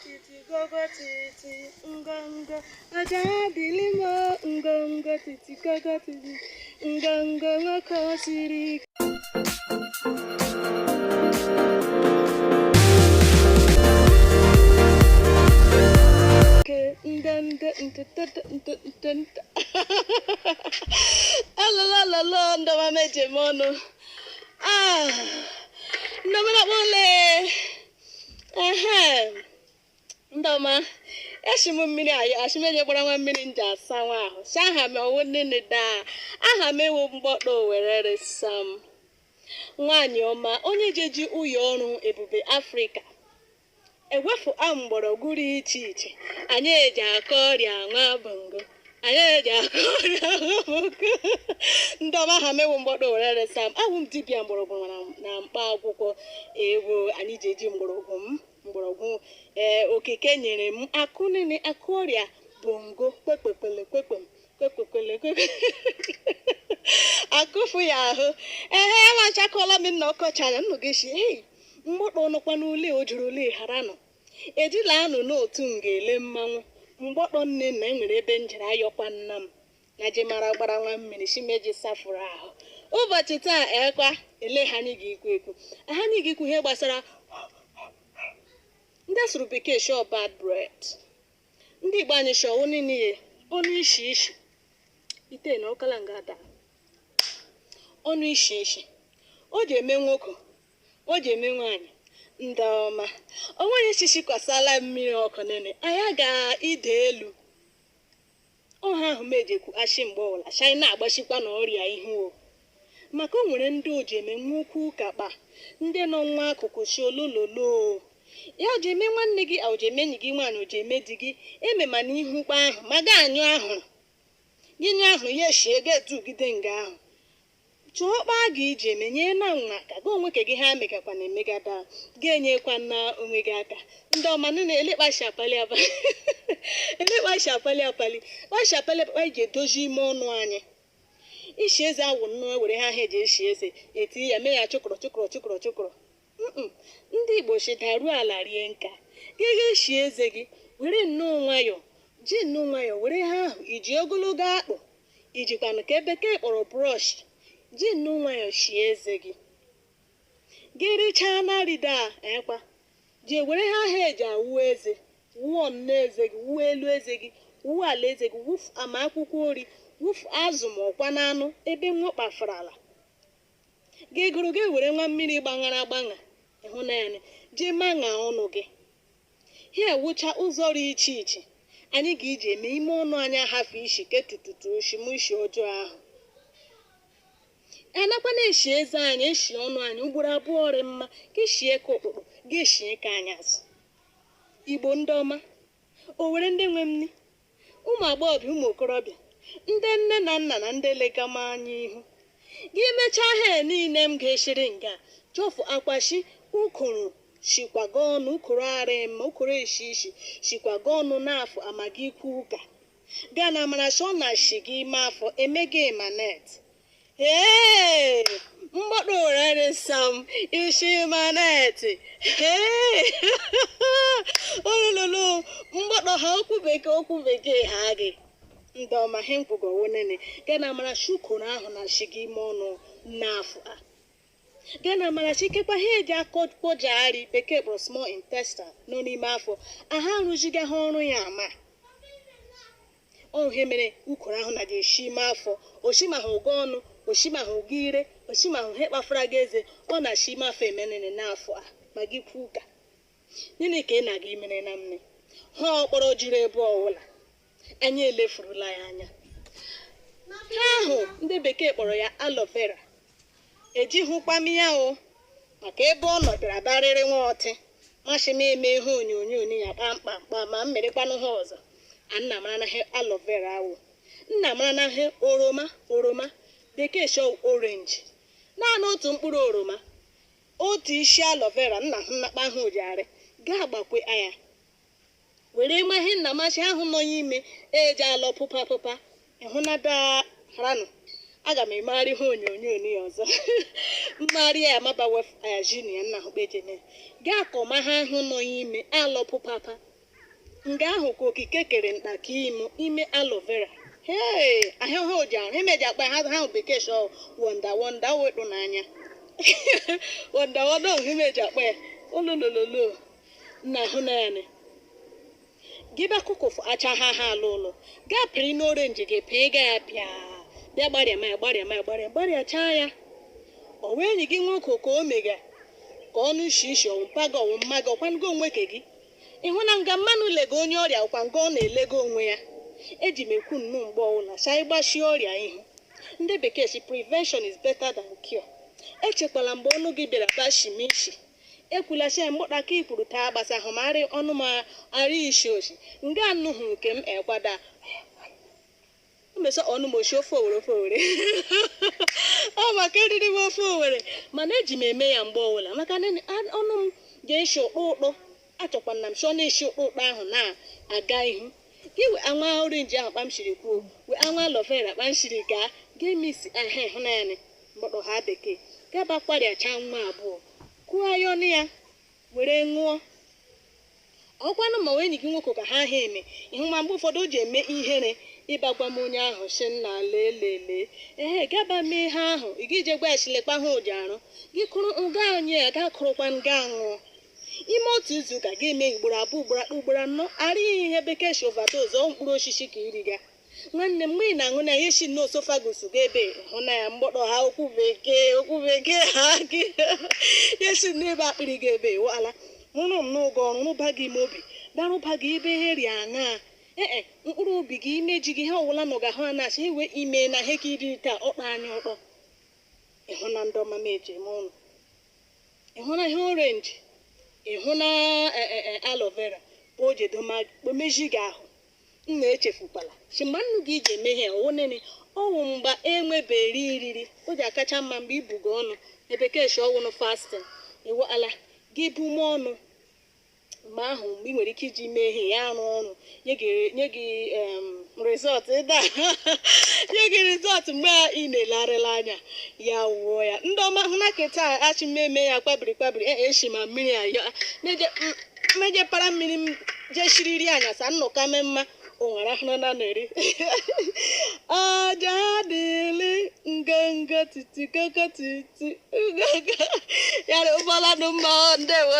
Titi gogo titi ngọngọ aja adịlị m ngọngọ titi gogo titi ngọngọ nwoke siri ike. Ndende ntụtụtụ ntụtụtụ alalalalọ ndọma meje m ọnụ. Ah, ndọma na-akpọ ole. Ehe, ndọma eshi m mmiri ayọ ashimeje gbara nwa mmiri nji asa nwa ahụ si aha m ọwụ nne daa aha m ewu mgbọkpọ Owerere Sam nwaanyị ọma onye jeji ụyọ ọrụ Ebube Afrịka ewefu a mgbọrọgwụ dị iche iche anyị eji akọ ọrịa nwa bongo anyị eji akọ ọrịa nwa bongo. Ndị ọma ha mewu mgbọdọ Owerere Sam awụ m dibịa mgbọrọgwụ na mkpa akwụkwọ ewu anyị ji eji mgbọrọgwụ m mgbọrọgwụ ee okike nyere m akụ niile akụ ọrịa bongo kpekpekwele kpekpem kpekpekwele kpekpe akụfu ya ahụ. Ehe, amachakọla m nna ọkọchị anya nnụ gị shi ei mgbọkpọ nọkwa n'ule o juru ule ghara nọ ejila anụ n'otu m ga-ele mmanwụ mgbọkpọ nne nna enwere ebe m jere ayọkwa nna m na ji mara gbara nwa mmiri shimeji safụrụ ahụ ụbọchị taa ekwa ele ha anyị ga-ekwu ekwu ha anyị ga-ekwu ihe gbasara ndị asụrụ bekee shọ bad breath ndị Igbo anyị shọ niile ọnụ ishi ishi ite na ọkala nga ada ọnụ ishi ishi o ji eme nwoke o ji eme nwaanyị ndị ọma o nweghị isisi kwasala mmiri ọkụ nene anyị ga-ide elu ọha ahụ mejekwu achị mgbe ọbụla china na-agbachikwa na ọrịa ihu o maka o nwere ndị o ji eme nwa ukwu ụka kpa ndị nọ nwa akụkụ si olololo ya o ji eme nwanne gị o ji eme enyi gị nwaanyị o ji eme di gị eme mana ihu kpa ahụ ma ga anyụ ahụrụ gị nyụ ahụrụ ya eshie ga etugide nga ahụ chụọ kpa ga iji eme nye na nwa ka gị onwe ka gị ha megakwa na emegada ga-enyekwa na onwe gị aka ndị ọma nne elekpashi apali apali elekpashi apali apali kpashi apali apali ji edozi ime ọnụ anyị ishi eze awụ nnọọ were ha ha eji eshi eze eti ya mee ya chụkọrọ chụkọrọ chụkọrọ chụkọrọ. Ndị Igbo chidaruo ala rie nka gị ga-eshi eze gị were nnọọ nwayọọ ji nnọọ nwayọọ were ha ahụ iji ogologo akpụ ijikwanụ ka bekee kpọrọ brọsh ji nnọọ nwayọọ shie eze gị gị richaa na rida ekwa ji were ha ahụ eji awụ eze wụọ nnọọ eze gị wụọ elu eze gị wụọ ala eze gị wụfu ama akwụkwọ nri wụfu azụ ma ọkwa na anụ ebe nwa kpafurala gị gụrụ gị were nwa mmiri gbaṅara agbaṅa ịhụnanya jee maṅa ọnụ gị ha ewucha ụzọ dị iche iche anyị ga-eji eme ime ọnụ anyị ahafụ ishi ketututu oshimishi ọjọọ ahụ anakwa na-eshi eze anyị eshi ọnụ anyị ugboro abụọ rị mma ka eshie ka ụkpụkpụ ga eshie ka anyị azụ. Igbo ndị ọma o were ndị nwe m ụmụ agbọghọbịa ụmụ okorobịa ndị nne na nna na ndị legama anya ihu gị mechaa ha niile m ga-eshiri nga chọfụ akwashi ukoro shikwago ọnụ ukoro arị mma ukoro eshi ishi shikwago ọnụ n'afọ amaghị ikwu ụka gaa na amara shọ na shi gị ime afọ emega emanet. Ee, mgbọdọ Owerere Sam ishi manet. Ee, olololo mgbọdọ ha okwu bekee ha gị ndị ọma he nkwugowo nene gaa na amara shukoro ahụ na shi gị ime ọnụ n'afọ a gaa na amara chikekwa ha eji akọ kpojagharị bekee kpọrọ small intestine nọ n'ime afọ aha arụziga ha ọrụ ya ama ọ ihe mere ukoro ahụ na eshi ime afọ oshimahụ ụgọ ọnụ oshimahụ ụgọ ire oshimahụ ihe kpafara gị eze ọ na-ashi ime afọ emenene n'afọ a ma gị kwu ụka gịnị ka ị na-aga imere na nne ha ọkpọrọ juru ebe ọwụla anyị elefurula ya anya ha ahụ ndị bekee kpọrọ ya aloe vera ejighụkwa m ya o maka ebe ọ nọ bịara barịrị nwa ọtị masị m eme ihe onyonyo ya kpamkpam kpam ma m merekwanụ ha ọzọ nna mara na aloe vera awụ nna mara na ihe oroma oroma bekee show orange naanị otu mkpụrụ oroma otu isi aloe vera nna hụ nnakpa ahụ jigharị gaa gbakwe anya were mahe nna masị ahụ nọ n'ime eji alọ pụpa pụpa ịhụnada haranụ Aga m emegharị ihe onyonyo ya ọzọ. Mmegharị ya amabawe ajini ya nna ahụkpejene gaa kọma ha ahụ nọ ime alọpụ papa nga ahụ ka okike kere mkpaka ime ime aloe vera. Hee, ahịa o ji arụ imeji akpa ha ahụ bekee shọ wonda wonda wetụ n'anya wonda wonda ahụ imeji akpa ya ololololo nna ahụ naanị gị bịa kụkụfụ acha ha ha alụ ụlọ gaa pịrị n'orenji gị pịa ga ya pịa bịa gbarịa ma ya gbarịa ma ya gbarịa gbarịachaa ya. Ọ wee enyi gị nwoke ka o mega ka ọnụ ishi ishi ọwụ mpaga ọwụ mmaga ọkwango onwe ke gị. Ịhụ na nga mmanụ lega onye ọrịa ọkwa nga ọ na-elega onwe ya. Eji m ekwu nnọọ mgbe ọbụla sa ịgbashi ọrịa ihu. Ndị bekee si prevention is better than cure. Echekwala mgbe ọnụ gị bịara bashimishi ekwula sị mgbọdaka ikwuru taa gbasa ahụ ma arị ọnụ ma arị ishi oshi nga anụhụ nke m ekwada mmesa ọnụ m oshi ofe owere ofe owere ọ maka eriri m ofe owere mana eji m eme ya mgbe ọbụla maka na ọnụ m ga-eshi ụkpụ ụkpụ achọkwana m shọ na-eshi ụkpụ ụkpụ ahụ na-aga ihu. Gị wee anwa orenji ahụ kpam shiri kwuo, wee anwa aloe vera kpam shiri gaa ga-emisi ahụ ịhụnanya mgbọdọ ha bekee gaba kwarịacha nwa abụọ kụọ ya ọnụ ya were ṅụọ. Ọkwanụ ma enyi gị nwoke ka ha ha eme ịhụ ma mgbe ụfọdụ o ji eme ihere ịbagwa m onye ahụ si nna lee lee ee gaba mee ha ahụ ị gị je gwa ya shilekpa ha ụji arụ gị kụrụ nga anyị ya ga kụrụkwa nga ṅụọ. Ime otu izu ụka ga-eme ugboro abụọ ugboro atọ ugboro anọ arịghị ihe bekee shi overdose ọ mkpụrụ osisi ka iriga. Nwanne m mgbe ị na-aṅụ na ya esi n'osofagus ga ebe hụ na ya mgbọdọ ha okwu bekee ha gị esi n'ebe akpịrị gị ebe wala hụrụ m n'oge ọrụ rụba gị ime obi darụba gị ebe ihe ri aṅaa ee mkpụrụ obi gị imeji gị ha ọwụla nọ ga-ahụ na-asị iwe ime na ihe ka iri taa ọkpa anya ụtọ. Ịhụ na ndị ọma m eji eme ụnụ, ịhụ na ihe orenji, ịhụ na aloe vera bụ o ji edomeji gị ahụ. Nna echefukwala si mgbe nnu gị iji eme ihe ọwụnene ọwụ mgba enweberi iriri o ji akacha mma mgbe ibugo ọnụ ebekee shi ọwụnụ fasting iwu ala gị bume ọnụ mgbe ahụ mgbe ị nwere ike iji mee ihe ya arụ ọrụ nye gị rizọt ịda nye gị rizọt mgbe ị na-elarịla anya ya wuo ya. Ndị ọma hụ na kịta achị mmemme ya kpabiri kpabiri eshi ma mmiri ya meje para mmiri m jeshiriri anyasa nnọka mee mma onwere ahụrụ na na-eri aja dịlị nganga titi kaka titi nganga ya ụbọla nụ mma ndewo.